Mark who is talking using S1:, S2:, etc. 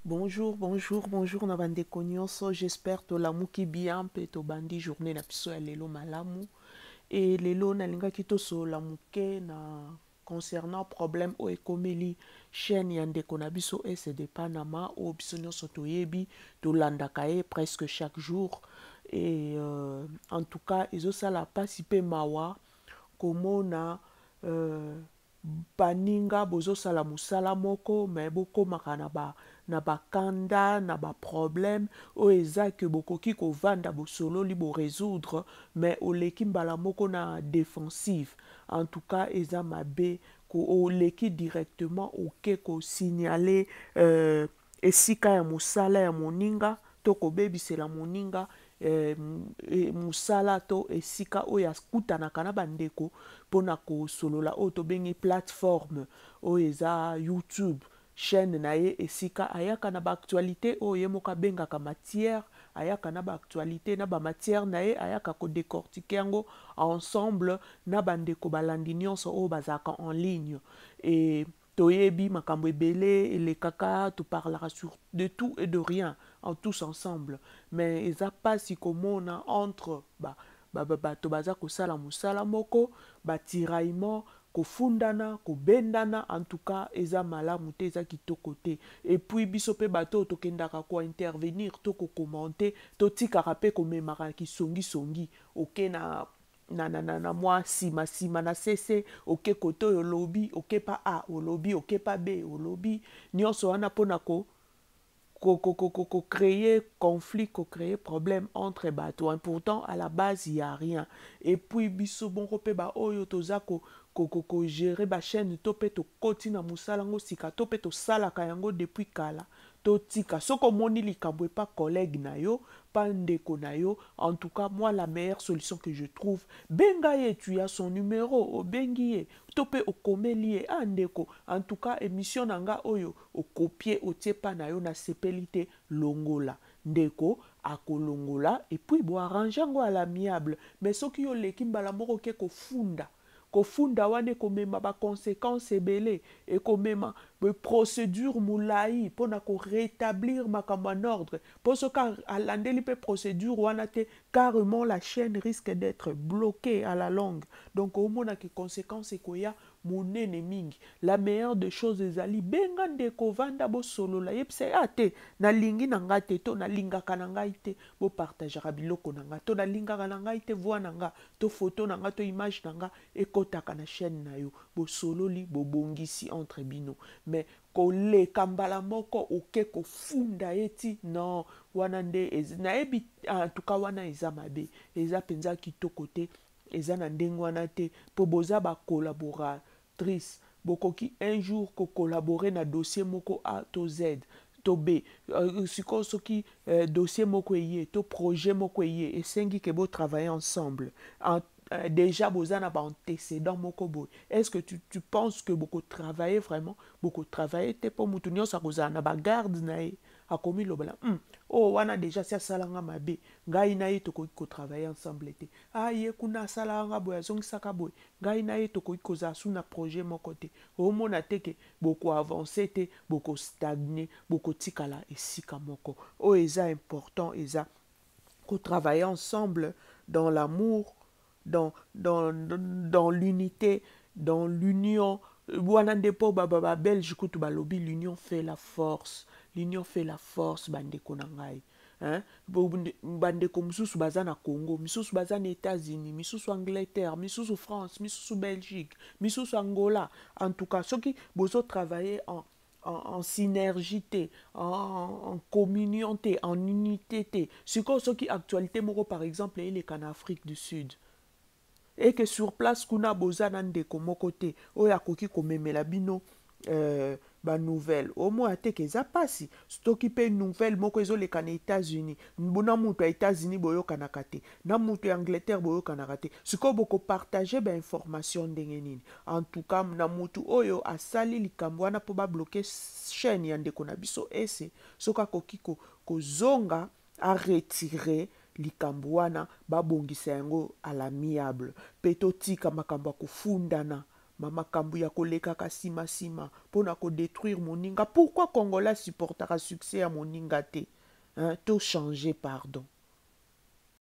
S1: Bonjour, bonjour, bonjour na bandeko nyonso. J'espère tolamuki bien mpe tobandi journée na biso ya lelo malamu. E lelo nalingaki tosolola moke na concernant problème oyo ekomeli chaîne ya ndeko na biso Ese de Panama, oyo biso nyonso toyebi, tolandaka ye presque chaque jour. Et en tout cas ezosala mpasi mpe mawa komona baninga bozosala mosala moko, me bokomaka na bakanda, na baproblème oyo eza ke bokoki kovanda, bosololi, borésoudre, mais oleki mbala moko na défensive. En tout cas eza mabe, oleki directement, oke kosignaler esika ya mosala ya moninga to kobebisela moninga mosala to esika oyo akutanaka na bandeko mpona kosolola, oyo tobengi plateforme oyo eza YouTube, chaîne na ye, esika ayaka na baactualité oyo ye moko abengaka matière. Ayaka na baactualité, na bamatière na ye, ayaka kodécortiquer yango ensemble na bandeko balandi nyonso oyo bazalaka en ligne. E toyebi makambo ebele elekaka, toparlaka sur de tout et de rien en tous ensemble, mais eza mpasi komona entre bato baza kosala mosala moko, batiraillement, kofundana, kobendana. En tout cas eza malamu te, eza kitoko te. Et puis biso mpe bato oyo tokendaka kointervenir to kocommenter, totikaka mpe komemaka kisongisongi. Oke na mwa nsima nsima na sese, oke kote oyo olobi, oke pa A olobi, oke pa B olobi, nyonso wana mpona ko ko créer conflit, ko créer problème entre bato. Pourtant à la base il y a rien. Et puis biso bongo mpe baoyo toza kogérer bachaîne to mpe tokoti na mosala yango sika to mpe tosalaka yango depuis kala, totika. Soki omoni likambo epa collègue na yo, pa ndeko na yo, en tout cas moi, la meilleure solution que je trouve, benga ye, tu as son numéro, obengi ye to mpe okomeli ye: "Ah ndeko, en tout cas émission na nga oyo ocopier, otie pa na yo, nasepeli te, longola." Ndeko akolongola et puis boarranger yango à l'amiable. Mais soki yo oleki mbala moko oke kofunda, kofunda wana ekomema baconséquence ebele, ekomema procédure molai mpona korétablir makambo en ordre, mpo soki alandeli mpe procédure wana te, carrément la chaîne risque d'être bloquée à la longue. Donc omonaki conséquence ekoya monene mingi. La meilleure des choses ezali benga ndeko, vanda, bosolola, yebisa ye: "A te, nalingi na ngai te to nalingaka na ngai te bopartageaka biloko na ngai, to nalingaka na ngai te voix na nga to photo na ngai to image na nga ekɔtaka na chaîne na yo." Bosololi, bobongisi entre bino. Mais koleka mbala moko oke kofunda ye ti non, wana nde nayebi, en tout cas wana eza mabe, eza mpenza kitoko te, eza na ndenge wana te, mpo boza bacollaboratrice, bokoki un jour kocollaborer na dossier moko A to Z to B. Sikoyo soki dossier moko eye to projet moko eye, esengi ke botravailler ensemble déjà boza na baantécédent moko boye, est ce que tu penses que bokotravailler vraiment? Bokotravailler te, mpo motu nyonso akozala na bagarde na ye, akomi lobela oyo wana déjà si asalanga mabe, ngai na ye tokoki kotravailler ensemble te. Ah, ye kuna asalaka nga boye, azongisaka boye, ngai na ye tokoki kozala su na projet moko te. Omona te ke bokoavancer te, bokostagner, bokotikala esika moko. Oyo eza important eza kotravailler ensemble dans l'amour, dans l'unité, dans l'union. Wana nde mpo babelge kutu balobi: "L'union fait la force, l'union fait la force." Bandeko na ngai, hein? Bandeko mosusu baza na Congo, misusu baza na États-Unis, misusu Angleterre, misusu France, misusu Belgique, misusu Angola. En tout cas soki bozotravailler en synergie te, en communion te, en unité te, sikoyo soki actualité moko par exemple eleka na Afrique du Sud et que sur place kuna boza na ndeko moko te oyo akoki komemela bino banouvelle, omona te ke eza mpasi. Soki mpe nouvelle moko ezoleka na États-Unis, na moto ya États-Unis boyokanaka te, na moto ya Angleterre boyokanaka te, sikoyo bokopartager bainformation ndenge nini? En tout cas na motu oyo asali likambo wana mpo babloquer chaîne ya ndeko na biso Ese, soki akoki kozonga, aretirer likambo wana, babongisa yango à l'amiable mpe totika makambo ya kofundana. Bamakambo ya kolekaka nsima-nsima mpona kodétruire moninga. Pourquoi Congolais supportaka succès ya moninga te, hein? To changer, pardon.